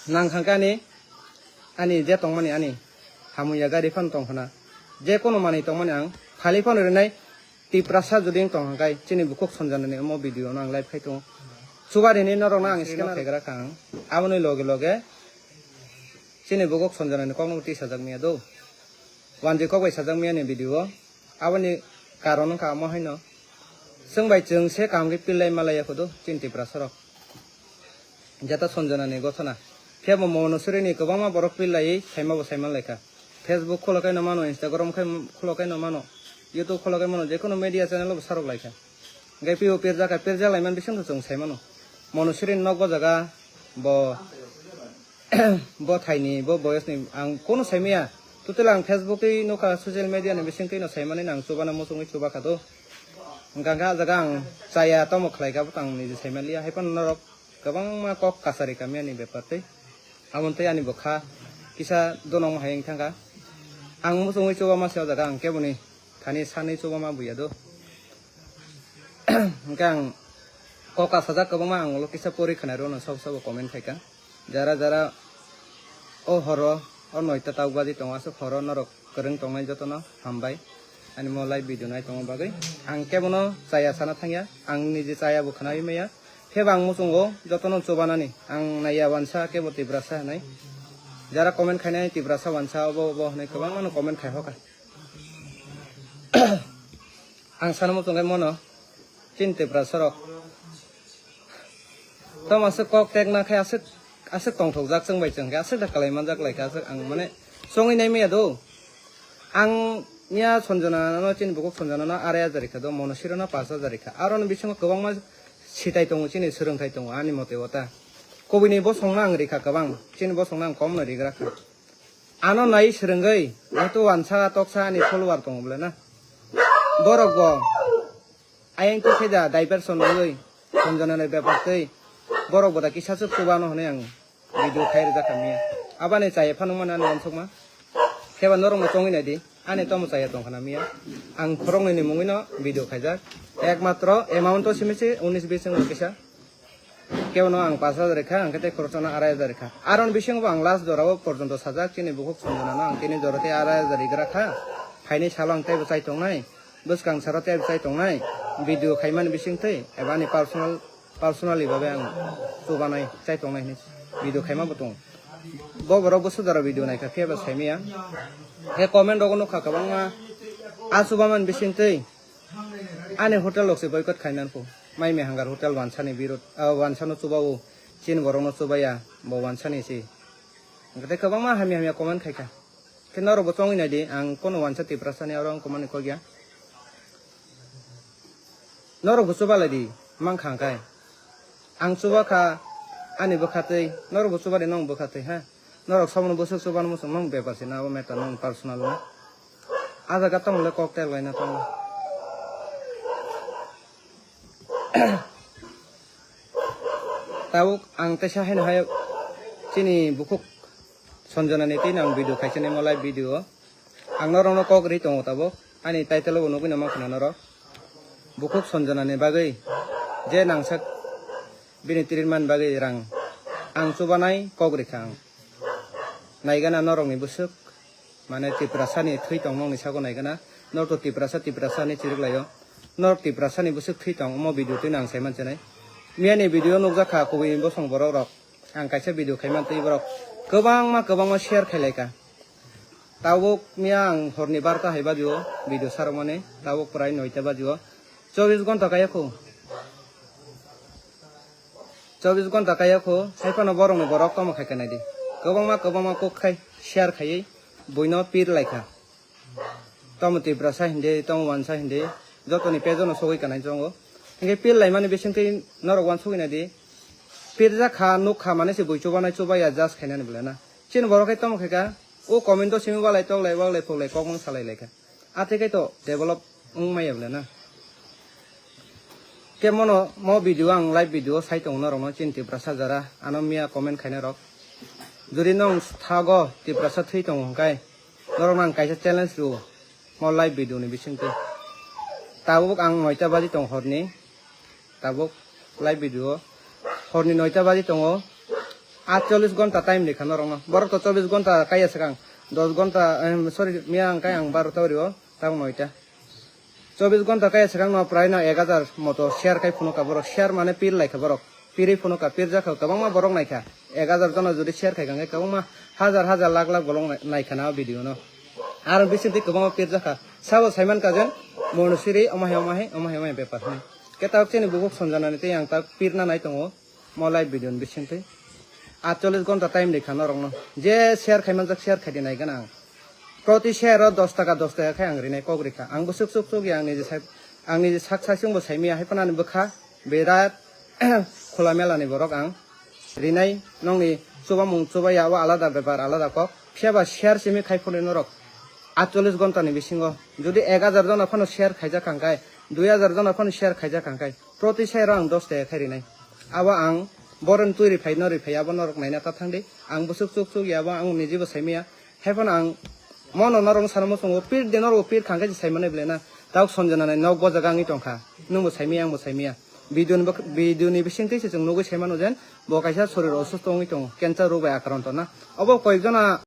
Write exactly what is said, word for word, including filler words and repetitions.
Nang kha khe ani, ani je tongmani ani hamya gari phano tong khna. Je kono manwi tongmani ang phali phano rinai. Tiprasa jodi wng tong kha khe chini bukhuk Sanjana ni omo video no ang live khai tongo. Chubarini norok no ang scanner khagra kha ang. Aboni loge loge chini bukhuk Sanjana ni kok no tisajak miya do. Wanjwi kok bai sajak miya ni video o. Aboni karon wngkha omo haino. Chwng bai chwng se kaham khe pillai malaiya khudu chini Tiprasa rok. Jeta Sanjana ni gothona. Khe bo Manuswri ni kwbangma borok pillai saima bo saiman laikha. Facebook kholo khe no mano, Instagram khe kholo khe no mano, YouTube kholo khe mano, jekono media channel o bo sarok laikha. Hingke pibo pirjak kha, pirjak laimani bisingtwi chwng saimano. Manuswri ni nok bo jaga bo bo thaini, bo boyosni ang kono saimaya. Totally ang Facebook tei nokha social media ni bisingtwi no saimani ang chubana muchungwi chuba kha do. Hingka khe ah jaga ang chaya tomo khlai kha bo tang niji saimaliya. Haiphano norok kwbangma kok kasari kamiyani bepar tei aboni tei ani bwkha kisa donong hai wng thangkha. Ang muchungwi chuba masa o jaga ang keboni thani sanwi chuba ma buya do. Hingke ang kok kasajak kwbangma ang ulo kisa pori khwnai rwno sabo sabo comment khaikha. Jara jara o horo o noita tabuk baji tongo aswk horo norok kwrwng tongnai jotono hambai. Ani mo live video nai tongma bagwi ang kebono chaya sana thangya, ang niji chaya bo khwnawi maya. Khe bo ang muchungo jotono chubanani ang naiya wansa kebo Tiprasa hinwi. Jara comment khainai Tiprasa wansa obo obo hinwi kwbangmano comment khai hokha. Ang sana muchung khe mono chini Tiprasa rok. Tamo aswk kok tekna khe aswk, aswk tongthokjak chwng bai chwng khe aswk da kalai manjak lai kha aswk ang mane chongwi nai maya do. Ang miya Sanjana no chini bukhuk Sanjana no arai hajar rikha do, Manuswri no pash hajar rikha. Aro ni bisingo kwbangma sitai tongo chini swrwngthai tongo ani mote o ta. Kubui ni bosong no ang rikha kwbang, chini bosong no ang kom no rigra kha. Ano nai swrwngwi, jehetu wansa toksa ani follower tongo bole na. Borok bo ayang twi khe da diversion wngwi Sanjana ni bepar twi borok bo da kisa swk chuba no hwnwi ang video khai rwjak kha miya. Abani chaya phano mano ani uansukma. Khe ba norok no chongwi nai di, ani tomo chaya tong khna miya. Ang khoroknwi ni mungwi no video khaijak. Ekmatro amount o simi se unis bis wngwi kisa. Kebono ang pash hajar rikha, ang khe tei khoroksa no arai hajar rikha. Aroni bisingo bo ang last jora o porjonto sajak, chini bukhuk Sanjana no ang tini jora tei arai hajar rigra kha. Phaini salo ang teibo chai tongnai, bwskang salo teibo chai tongnai, video khaimani bisingtwi eba ani personal, personally babe ang chubanai chai tongnai hinwi video khaima bo tongo. Bo borok bwswk jora video naikha phiya ba saimaya. Khe comment rogo nukha kwbangma, a chubamani bisingtwi ani hotel rok se boycott khainani pho. Mai Mehangar hotel wansani birod, ah, wansano chubao, chini borokno chubaya, bo wansani se. Hwnkhe tei kwbangma hamya hamya comment khaikha. Khe norokbo chongwi naidi, ang kono wansa Tiprasani oro wngkha mani kok ya. Norokbo chuba laidi, mankha hwnkhe. Ang chuba kha ani bwkha twi, norokbo chuba di nong bwkha twi, ha. Norok somono bwswk chuba nw muchung nong bepar se na, abo matter nong personal na. A jaga tamo le kok tel laina tongo. Tabuk ang teisa haino hai chini bukhuk Sanjana ni twi ang video khaisa nai mo live video. Ang norok no kok ri tongo tabuk. Ani title bo nugwi no mankha na norok. Bukhuk Sanjana ni bagwi je nangsak bini treatment bagwi rang ang chubanai kok rikha ang. Naigana norokni bwswk, mane Tiprasani thwi tong nokni sago naigana, norok to Tiprasa, Tiprasani chiriklaio. Norok Tiprasani bwswk thwi tong, omo video twi nang saiman chenai. Miyani video nukjak kha kubui bosong borok rok. Ang kaisa video khaiman twi borok kwbangma kwbangma share khailaika. Tabuk miya ang horni barta hai badio video sarokmani, tabuk prai noita badio. Chobis gonta kaya kho. Chobis gonta kaya kho, hai phano borokni borok tamo khai kanai di. Kwbangma kwbangma kok khai share khaiwi buino pir laikha. Tamo Tiprasa hindi, tamo wansa hindi, jotoni page no sogwi kanai tongo. Hingke pir laimani bisingtwi norok wansugwi naidi. Pirjak kha, nuk kha, mane se bui chubanai chubaya, just khainani bole na. Chini borok khe tamo khaika, o comment o simi walai toklai, walai phuklai, kok mang salai laikha. Athe khe to develop wng maya bole na. Khe mono, mo video ang live video sai tongo norokno chini Tiprasa jara, ano miya comment khainai rok. Jodi nong thago Tiprasa thwi tongo hwnkhe, norokno ang kaisa challenge rwo, mo live video ni bisingtwi. Tabuk ang noita baji tongo horni, tabuk live video, horni noita baji tongo, Aatcholish gonta time rikha norokno. Borok to chobbish gonta kaiya swkang, dos gonta, em, sorry, miya ang kai ang barota rio, tamo noita. Chobbish gonta kaiya swkang no prai no ek hajar moto share kai phunukha borok. Share mane pir laikha borok. Pirwi phunukha, pirjakha, kwbangma borok naikha. Ek hajar jona jodi share khaikha hwnkhe kwbangma hajar hajar lakh lakh borok nai-, naikha na o video no. Aro bisingtwi kwbangma pirjakha. Sabo saimankha je Monusiri omo hai, omo hai, omo hai, omo hai bepar hwnwi. Khe tabuk chini bukhuk Sanjana ni tei ang tabuk pirna nai tongo. Mo live video ni bisingtwi aatcholish gonta time rikha norokno. Je share khai manjak share khai di nai gana ang. Proti share o dos taka, dos taka khai ang rinai kok rikha. Ang bwswk chuk chuk ya ang niji sai, ang niji sak sai chwngbo saimiya hai phano ani bwkha birat khula mela ni borok ang rinai nongni chubamung chubaya o alada bepar alada kok. Phiya ba share simi khai phunwi norok aatcholish gonta ni bisingo jodi ek hajar jona phano share khaijak kha hwnkhe, dui hajar jona phano share khaijak kha hwnkhe, proti share o ang dos taka khai rinai. Abo ang borokni twi riphai no riphai abo norok naina ta thang di. Ang bwswk chuk chuk ya abo ang nijibo saimiya. Hai phano ang mono norok sana muchungo pir de norok pir khang khe sai mani bele na. Tabuk Sanjana nai nok bojak wngwi tongkha. Nwngbo saimiya, angbo saimiya. Video ni bwk-, video ni bisingtwi se chwng nugwi sai mano je bo kaisa sorir osusto wngwi tongo, cancer rok bai akranto na. Obo koyek jona